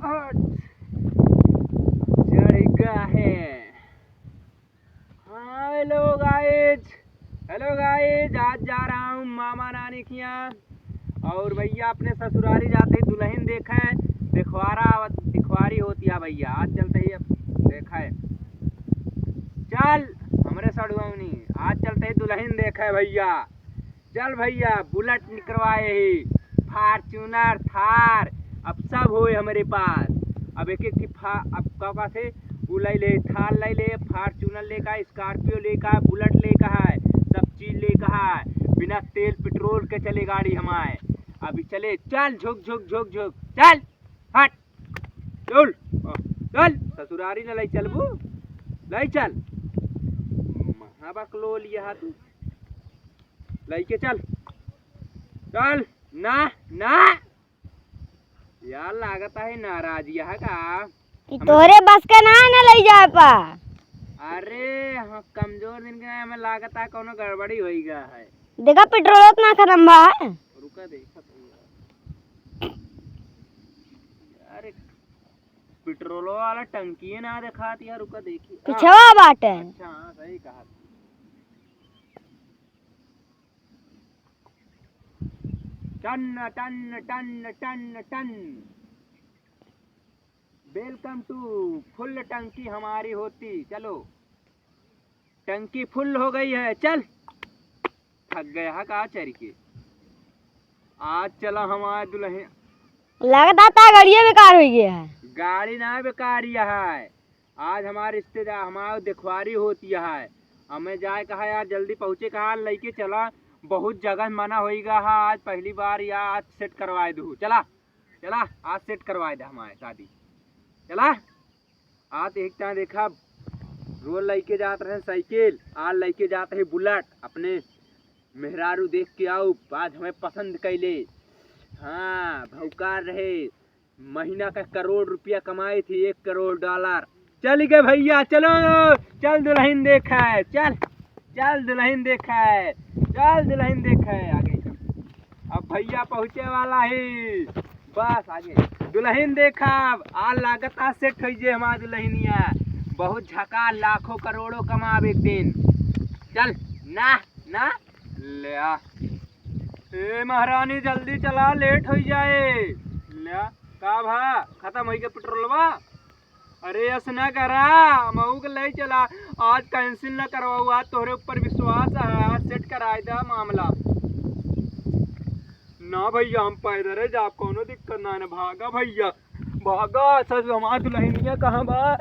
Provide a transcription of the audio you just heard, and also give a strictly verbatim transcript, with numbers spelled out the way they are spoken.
चढ़ गया है। हाँ, hello guys, hello guys, आज जा रहा हूँ मामा नानी के यहाँ। और भैया अपने ससुरारी जाते ही दुल्हन देखे, दिखवारा, दिखवारी होती है भैया। आज चलते ही अब देखे, चल हमरे सड़ुआनी, आज चलते ही दुल्हन देखे भैया। चल भैया, बुलेट निकरवाए ही, Fortuner, Thar, अब सब होए हमरे पास। अब एक एक ठे फा-, अब का का से उ ले ले, Thar ले ले, Fortuner लेका है, Scorpio लेका है, बुलेट लेका है, सब चीज लेका है, बिना तेल पेट्रोल के चले गाड़ी हमारे। अभी चले, चल झुक झुक झुक झुक, चल हट, चल, चल ससुरारी न लई चलबू, लई चल, महाबकलोल यहाँ तू। लइके चल, चल। ना, ना। यार लागत है नाराज यह का। कि हम तोहरे बस के ना है ना लई जाए पा। अरे हाँ, कमजोर दिन के हमें लागत है कोनो गड़बड़ी होई गया है। देखा पेट्रोल उतना खत्म बा है। रुका देखा तो यार। यार एक पेट्रोल वाला टंकी ना दिखात यार, रुका देखी। आ, पिछवा बाटे। अच्छा हाँ, सही कहा। टन टन टन टन टन। Welcome to full टंकी हमारी होती। चलो टंकी full हो गई है, चल। थक गया है का चढ़ के। आज चला हमारे दुल्हन। लगता था गाड़िया बेकार हो गया है। गाड़ी ना बेकार यह है, आज हमारे रिश्तेदार, हमारे देखवारी होती है। हमें जाए कहा यार, जल्दी पहुँचे कहा, लइके चला। बहुत जगह मना होई गा हा, आज पहली बार या आज सेट करवाए दू। चला, चला, आज सेट करवाए दे हमारे शादी। चला, आज एक टाइम देखा, रोज लइके जात रहे साइकिल, आज लइके जात है बुलेट। अपने मेहरारू देख के आओ, आज हमें पसंद कैले। हाँ, भौकाल रहे, महीना का करोड़ रुपया कमाई थी, एक करोड़ डॉलर। चल गए भैया, चलो, चल दुल्हन देखे, चल, चल दुल्हन देखे, चल दुल्हन देखे। आगे अब भैया पहुँचे वाला ही, बस आगे दुल्हन देखा। आ लागत आ सेट होई जे हमार दुल्हनिया, बहुत झका, लाखों करोड़ों कमाब एक दिन। चल ना, ना, ले आ। ए महारानी, जल्दी चला, लेट होई जाए। ले आ, का भा, खत्म होई के पेट्रोलवा? अरे, अस ना करा, मऊ के ले चला, आज कैंसिल ना करवाऊ, आज तोहरे ऊपर विश्वास है, आज सेट कराए दा मामला। ना भैया, हम पैदल ही जाब, कौनो दिक्कत ना है, भागा भैया, भागा। सच, हमार दुल्हनिया कहाँ बा?